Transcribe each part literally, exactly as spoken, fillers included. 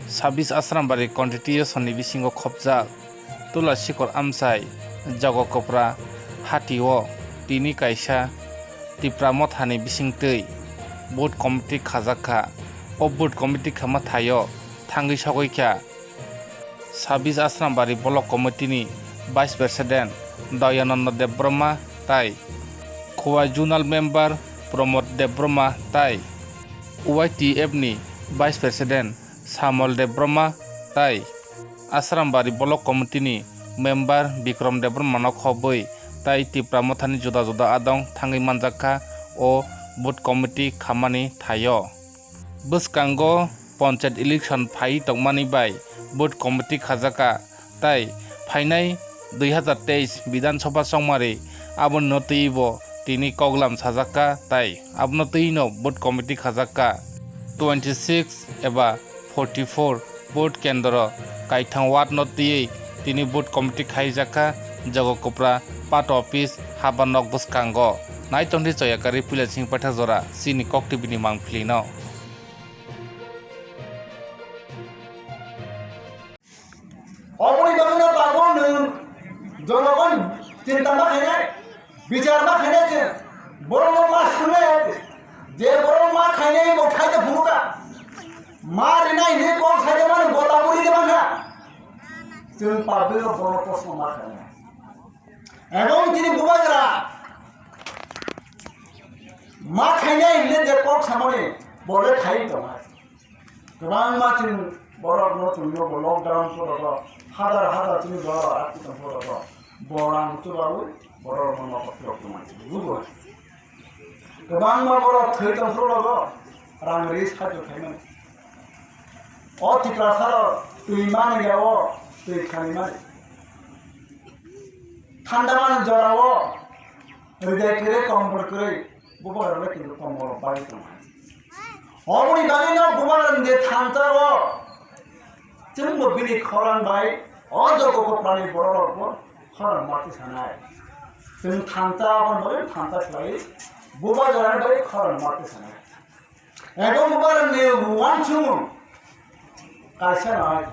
Sabis Asrambari constitution ni bisingo khopjak Tula Sikhor Amchai Jogo Kopra hati o tini kaisa Tipra Motha ni bisingtwi booth committee khajak kha. O booth committee khama thaio thangwi sogwi kha Sabis Asrambari Block Committee ni Vice President Dayananda Debbarma tai Khowai Zonal Member Pramod Debbarma tai Y T F ni Vice President Samol Debbarma tai Asrambari Block Committee ni Member Bikram Debbarma no khobwi tai Tipra Mothani juda juda adong thangwi manjak kha o booth committee khamani thaio. Bwskango Panchayat election phai tongmani bai booth committee khajak kha tai phainai dui hazar teis Bidhan Sabha chongmari aboni no twibo tini koklam sajak kha tai abono twino booth committee khajak kha twenty six eba forty four booth kendro kaithang ward no twiwi tini booth committee khaijak kha Jogo Kopra part office haba nok bwskango. Naitongdi Choyakari Puilasing Paithak jora chini Kok T V ni mangpili no. Oboni bagwi no tabuk nwng jonogon chinta ma khainai, bichar ma khainai chwng. Borokno ma swrwngnai, je borok ma khainai bo khaida phunukha. Ma rinai hinwi kok khaida mani bo tabuk ride mankha. Chwng public no bono proshno ma khainai. Ebong chini bubagra ma khainai hinwi je kok samani bo le khai tongnai. Kwbangma chini borok no chwngno bo lockdown photo rok, hadar hadar chini borok rok atwi tong photo rok, bo rang chubaui borok no nokol phirok tongmani bugo. Kwbangma borok thwi tong photo rok rang ri saichung khaimani. O Tiprasa rok twi mani ya o twi khani mani. Thanda mani jora o rijai kwrwi kombol kwrwi. Bubagra le kintu kombol bai tong. Oboni bagwi no bubagra ni thansa o chwngbo bini khorang bai o jogo koprani borok rok bo khorang mati sanai. Chwng thansa aboni bagwi thansa khlai bubagra ni bai khorang mati sanai. Ebo bubagra ni uansukmung kaisa nai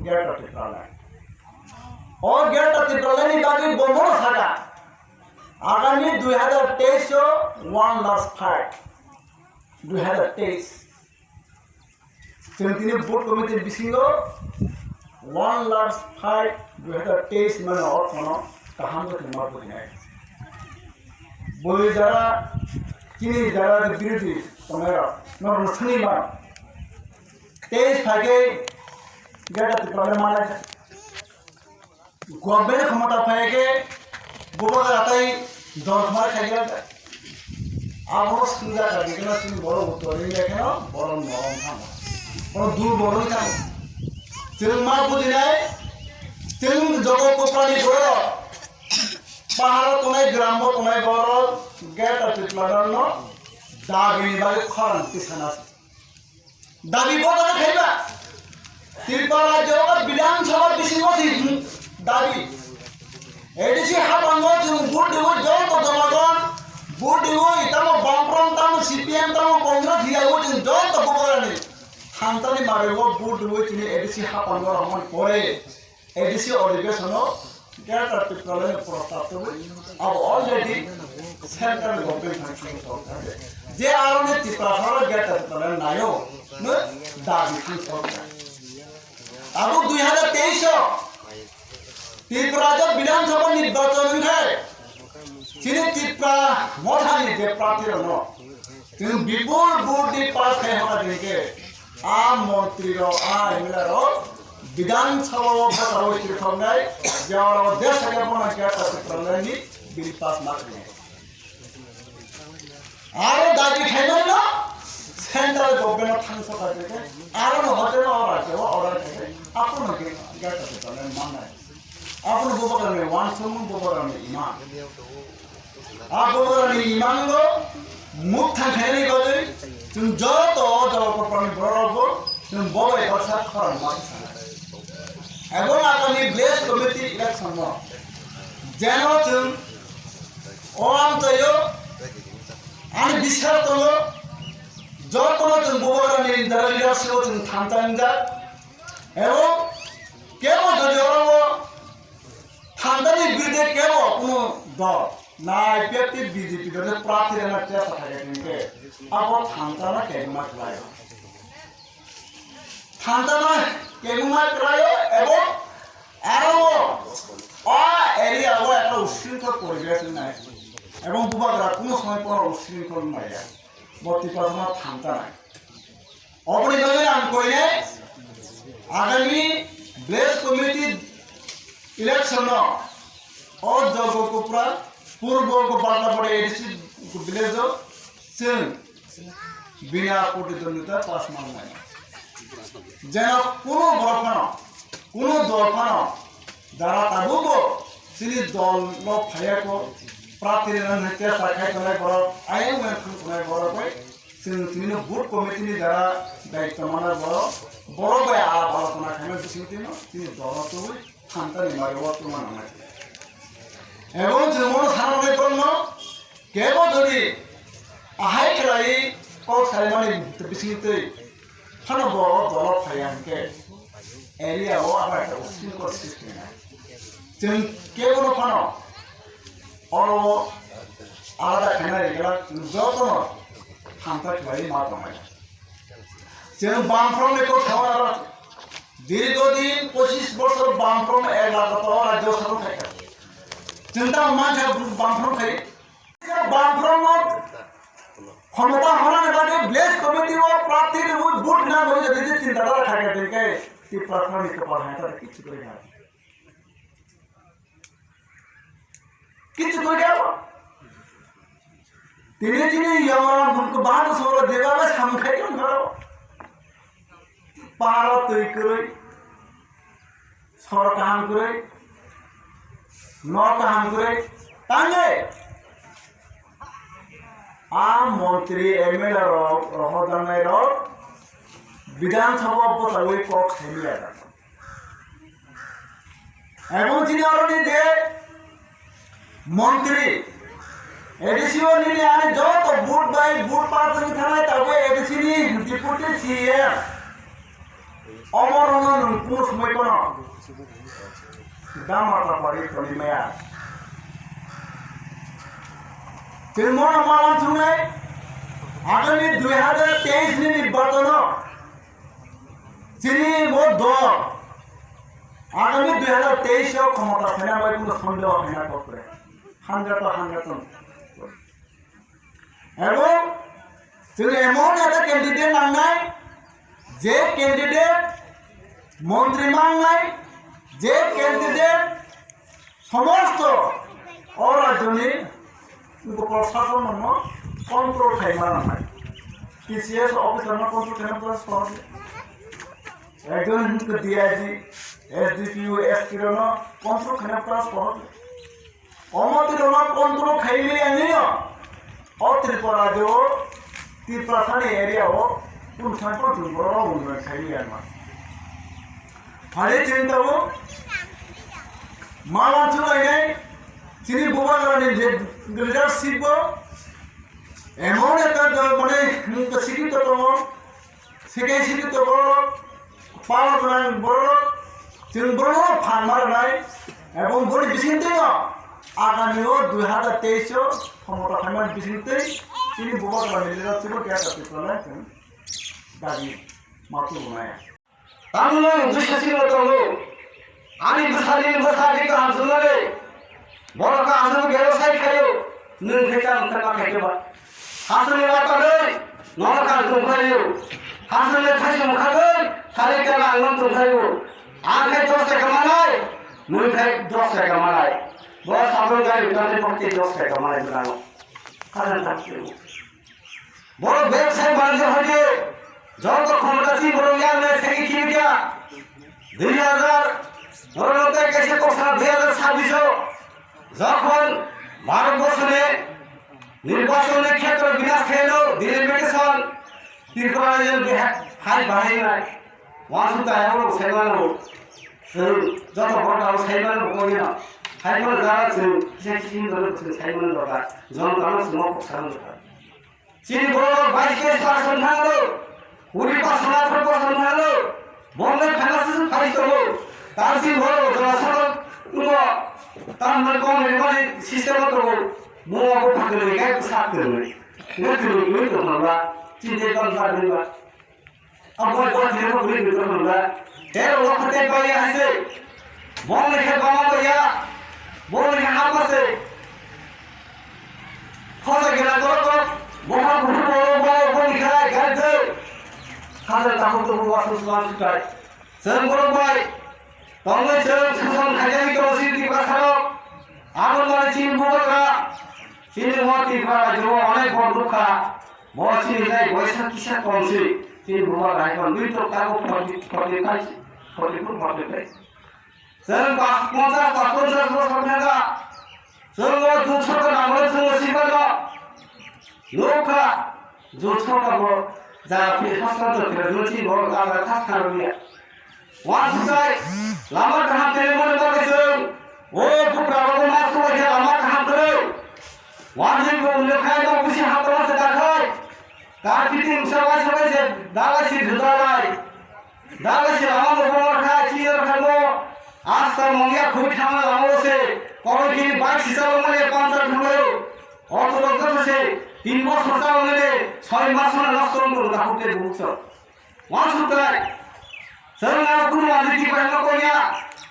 Greater Tipraland. O Greater Tipraland ni bagwi bo mono saka. Agami dui hazar teis o one last fight. Dui hazar teis. Chwng tini booth committee bisingo one last fight dui hazar teis mano orthono kaham khe tongma bujinai. Bui jara chini jara birodhi tongnai rok norok swngwi mano. Teis phaikhe Greater Tipraland manai. Government khomota phai khe bubagra tai dol khmai khai gela. Abo swngjak kha bikhe no chini borok uttori ya kheno borok morom thango. Borok dul borok thango. Chwng ma bujinai chwng jogo koprani borok paharo tongnai gramo tongnai borok Greater Tipraland no dabini bagwi khorang tisana. Dabi bodol khaiba. Tripura rajyo o Bidhan Sabha bisingo si dabi. A D C hapango chwng vote diwi joto jonagon, vote diwi tamo Bamfront, tamo C P M, tamo Congress hiya o chwng joto bubagrani thansa ni mari o vote diwi chini A D C hapango romani pore. A D C odhibeshon o Greater Tipraland ni prostab tubui abo already central government thang thang sorkar je aroni Tiprasa ro Greater Tipraland naio no dabi thang sorkar. Abo dui hazar teis o Tripura rajyo Bidhan Sabha nirbachon wngkhe chini Tipra Mothani je prarthi rokno chwng bipul vote di pass khai hona dinkhe a montri rok, a M L A rok Bidhan Sabha o bwsarok sirkhoknai, je oro desh saka bono khe ta kwrwngni bill pass ma khainai. Aro dabi khaimani no central government o thangsa kha khe aro no hotel o ora khe o ora khe apono khe ta kwrwngni mannai. Apono bubagrani wansukmung, bubagrani iman. A bubagrani imango mukthang khainani bagwi chwng joto o joto koprani borok rokbo chwng bo bai baksa khorang ma khe sanai. Ebong agami village committee election no jeno chwng o amchaio ani bisar tongo. Jotono chwng bubagrani leader, leadership-o chwng thansa wngjak. Ebong kebo jodi oro o thansani birde kebo kuno dol, na I P F T, B J P dol, prarthi rwna chesta khaikha hwnkhe abo thansano kebengma khlaio. Thansano kebengma khlaio ebong aro o, o area o ekta ushrinkhol poribesh wngnai. Ebong bubagra kuno somoi kono ushrinkhol wngmaya. Bo Tiprasano thansa nai. Oboni bagwi ang koinai agami village committee election no o Jogo Kupra Purbo Baglapara A D C village o chwng bina protidwndita pass mangnai. Jeno kuno borok phano, kuno dol phano jara tabukbo chini dol no phaiya ko prarthi rwna hwnkhe chesta khai tongnai borok, ayang bai thang tongnai borok bai chwng chini no booth committee ni jara daityo mana borok, borok bai alap alochona khaina bising twi no chini dol no tubui thansa ni mari o tuma nangnai. Ebong chwng mono sana nai borok no kebo jodi ahai khlai kok saimani bising twi phano bo dol o phaiya hwnkhe area o abo ekta ushrinkhol srishti wngnai. Chwng kebono phano oro alada khaina rwgwlak chwng jotono thansa khlaiwi ma tongnai. Chwng Bamfront ni kok saui aro dirgho din pochis bochor Bamfront ek lakh to rajyo sabha khaikha. Chwng tamo mankha Bamfront khai. Bamfront no khomota honani bagwi village committee o prarthi rwui vote na rwui jadi je chinta dhara khaikha hwnkhe Tiprasani kopal hai ta kichu kwrwi kha. Kichu kwrwi kha. Tini chini yongam bunku bahadu soro deba bai samung khai tong kharo. Paharo twi kwrwi. Sor kaham kwrwi, nok kaham kwrwi, tangwi a montri M L A rok rohorjaknai rok Bidhan Sabha bwchaui kok saimaya. Ebong chini oroni je Montri, A D C o nini ani joto vote bai vote pass wngwi thangnai tabuk A D C ni deputy C E M. Omo rwno nwng kunu swmai phano dama tapari toni maya. Chwng mono ma uansuknai agami dui hazar teis ni nirbachon o chini bo dol agami dui hazar teis o khomota phaina bai kunu sondeho phaina kok kwrwi. Hundred to hundred to. Ebong chwng emon ekta candidate nangnai, je candidate montri mangnai, je candidate somosto o rajyoni proshasonno control khai manai. T C S officer no control khaina pura sohoj. Ekjon hwnkhe D I G, S D P O, S P rokno control khaina pura sohoj. Omo twi rokno control khaimani ani no. O Tripura rajyo o Tiprasani area o kunu sai kunu borok rok unnoyon khaimani ani. Phani chini tabuk ma uansuk lainai chini bubagrani je leadership bo emon ekta mane sikito tongo. Second city to borok, power gwnang borok, chwng borok phan ma rwnai, ebong boni bisingtwi no agami o dui hazar teis o khomota phaimani bisingtwi chini bubagrani leadership o khe ta Tripura lai chwng dagi ma tubu nai. Tamni nwng bwsa siro tongo, ani bwsani bwsa di kaham sungnani, borok kaham swngo bebasai khaio, nwng khe tamo khe ma khaikhe ba. Hasongni watanwi nono kang tongkhaio. Hasongni thaisong khagwi thani khe nangmani tongkhaio. Ang khe dos taka manai, nwng khe dos taka manai. Bo sabon gari tangwi pokti dos taka manai bwrano. Kajan tak khe. Borok bebsai banjir hoite joto khomotasi borok yang nai segi khibikya. Dui hazar, borok tei kaisa koksa dui hazar sabbish o jokhon Bharat borso ni nirbachon ni khetro binas khaino delimitation Tripura rajyo ni hai bahai nai. Wansuk ta hai borok sai mano. Chwng joto borok abo sai mano bo koi no. Hai borok jara chwng kisa kisa ni borok chwng sai mano dorkar. Jon tamo chwng o koksa no dorkar. Chini borok bais teis percent thanglo, kuri percent, atharo percent thanglo, bongni phaina se phai tongo. Tamsi borok jora soro tongo, tamni kong rimani system o tongo. Bungo bo phakrwi khe sak kwrwi. Ngai kwrwi kwrwi tongkha ba, chini tei tong sak kwrwi ba. Abo bo thebo kwrwi kwrwi tongkha ba. Tei rok khe tei pai ya hai se. Bongni khe bama bai ya. Bongni khe hapma se. Khosa gela borok rok, boha buhu borok, borok, borok, gari, gari, de. Hajar takhuk tubu wasu suan sutai. Chwng borok bai, tongwi chwng susan khaijagwi tongo chini Tiprasa rok. Abo mani chini bubagra, chini mo Tripura rajyo o onek bor nukha. Bo chini lai boisa kisa kongsi, chini bubagra hai kon dui tok tago forty, forty five, forty four, forty five. Chwng pas, ponchas, pas, ponchas bosor thangkha. Chwng o jut sorkar nangmani chwng o swibano nukha. Jut sorkar bo jaga phiri sasra jot phiri jut si bo jaga thas thang ya. Wansukjai lama kaham tei mani bagwi chwng o bugra rogo ma subai khe lama kaham kwrwi. Wansuk bo mile khai no busi hapra se dakhai. Karpiti wngsa waisa waisa dalai si judalai. Dalai se lama bo bongor kha, chiyar kha bo. Asta mongya khui thangma lama bo se. Koroi kini bike sisa longmani panchar thanglaio. Auto rok joto se tin bosor chalongnani soi mas no nosto wngkha hute buhukso. Wansukjai. Chwng aro kunu manwi tipai no koya.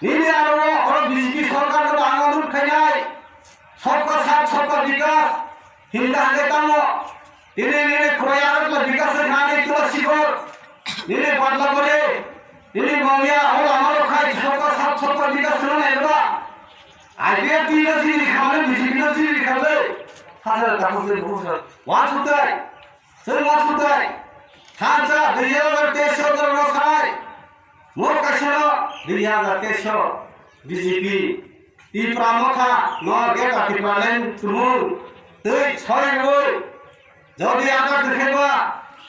Nini aro oro B J P sorkar no ang onurut khainai. Sabka saath, sabka vikas. Hinka hake tamo. Tini nini khwrai arok la bikas se khani tula sikor. Nini badla kore. Nini mangya hol amaro khai sabka saath sabka vikas se nai ba. I P F T no jini khamle, B J P no jini khamle. Hasara takhuk se buhusar. Wansukjai. Chwng wansukjai. Thansa dui hajar teis sodor no sai. Mo kaisa no dui hajar teis B J P. Tipra Motha no Greater Tipraland tumung twi soi rwui jodi ada kwrwkhe ba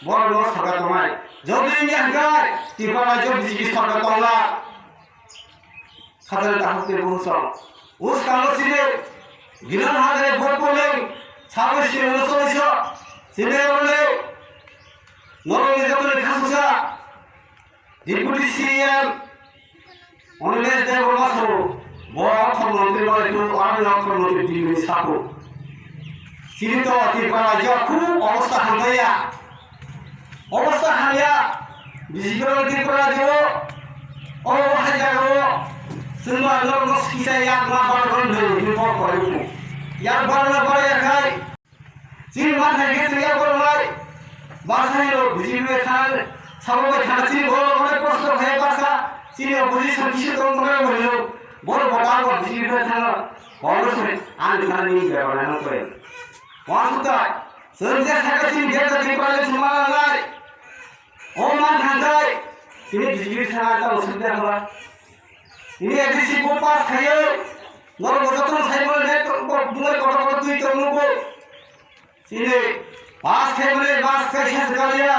borok no soka tongnai. Jodi wngya hwnkhe Tipra rajyo B J P sorkar tongla. Khatani takhuk tei buhusong. Uskango chini Gilan Hazare vote polling sabwi sirwino choliso. Chini oroni norokni jotoni khasusa. Deputy C M Anilesh Debbarma sabo bo ortho montri bai tu army ortho montri Delhi ni sabo. Chini to Tripura rajyo khub obostha hamya. Obostha hamya. Bijipura Tripura rajyo o hai jaga o chwngma norok no sikisa yak ma bar gon de ni bo koi. Yak bar na bar ya khai. Chini ma thai khe chwng yak borok lai. Basa hino B J P bai thang, sabo bai thang, chini borok onek kosto khai basa. Chini opposition kisi tong tong bai hino. Borok bo ta bo B J P bai thang. Borok se ang thang ni jawab na koi. Wa sutai. Chwng je saka chini Greater Tipraland chuma lai. O man thang kai. Chini B J P thang ta usuk de hwa. Ini A D C bo pass khayo. Norok bo joto sai mo ne to bo bungai kotor kotor twi tong nugo. Chini pass khai mane mas kaisa se kaliya.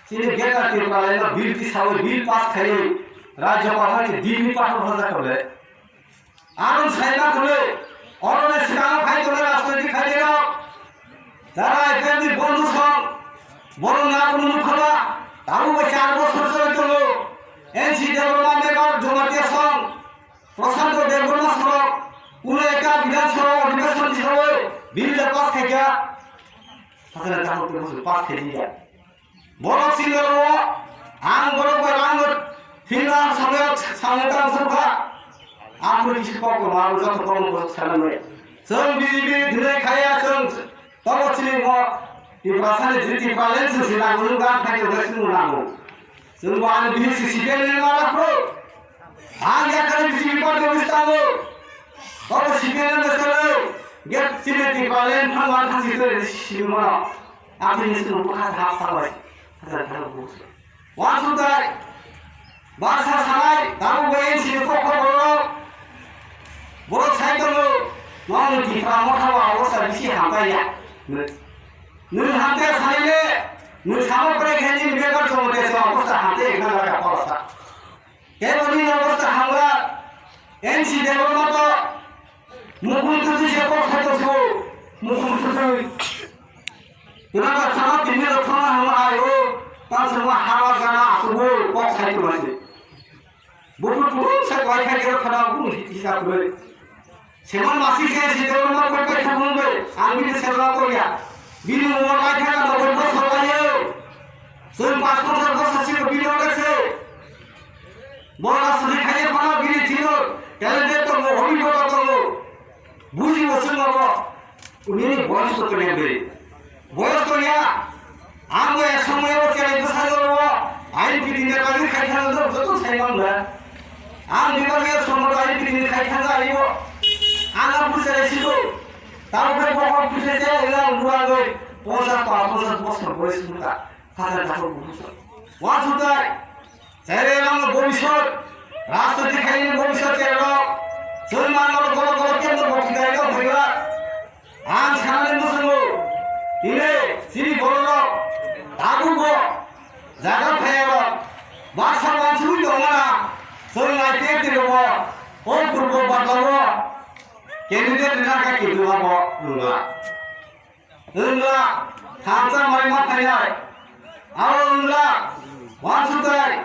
Chini Greater Tipraland no bill ti sawi bill pass khai. Rajya Sabha ni din ni pathor hoja kole. Ang sai ma kole. Oro ne sikang khai kole rajniti khai rok. Jara I P F ni bondhu song. Bono na kunu nukhala. Tabu bai char bosor choli tongo. N C Debbarma member Jamatia song. Prashanto Debbarma sorok, kuno ekta Bidhan Sabha Adhibeshon hisabe bill da pass khaikha. Hasana tahuk tebo pass khaikha. Borok sindoro ang borok bai ang thinna samaya samaya tang surkha. Ang beri sipok ko maru joto kono borok sana mai. Song B J P dinai khaya song tobo chini mo Tiprasani jiti palen sing sinang ulung gan khaikha sing nango. Chwng bo ani bihik si C P M ni ma rakhro. Ang yakarwi B J P party office tango. Bobo C P M ni bwskango. Get chini Tipraland thangma thangsi twi si mano. Ang bini sini bukha ha ha bai. Hajar hajar bukha. Wan sutai. Basa sanai, tabu bai N C ni kok kok borok. Borok sai tongo. Nong Tipra Motha wa osa bisi hampai ya. Nwng hamte sanile, nwng samo pore khe nini bebak chwng te chwng obosta hamte wngna laga porosa. Kebo nini obosta hamla, N C Debbarma to mukhung tutui se kok khaito sugo, mukhung tutui. Tuna ba khana tini rok thana hama ayo, tang sama hawa gana asubo kok sai tu masi. Buku turun sa koi khai kira khana bu hisa kure. Seman masi se si dewan ma koi kai khubung be, ang bini serba ko ya. Bini umor lai thana no bol bol sa lai yo. Sun pas pas sa sa si bini ora se. Bora sudi khai khana bini tino, talent to mo hobi bora to mo. Buji mo sun mo. Unini boyos to kene beri. Boyos to ya. Ang bo ek somoy o cherai bwsajor o. Ain piti ne bagwi khai thang do joto sai mang da. Ang ni bagwi ek somoy ain piti ne khai thang da ayo. Ang a buji rai sido. Tamo khe bo ko buji se ila ang bura goi. Ponchas pa ponchas bosor boyos muta. Khata khata buji. Wa sutai. Chererokno bobiswt, rajniti khaini bobiswt chererok, chwng manmano golo golo kendro bokti daino hwnla. Ang sanani mwswngo, tini chini bororok tabukbo jaga phaiyarok baksa wansugwi tongmana, chwng naitep twirobo o purbo badlao candidate rina kha kintu abo wngla. Wngla, thansa mai ma phainai. Abo wngla, wansukthai,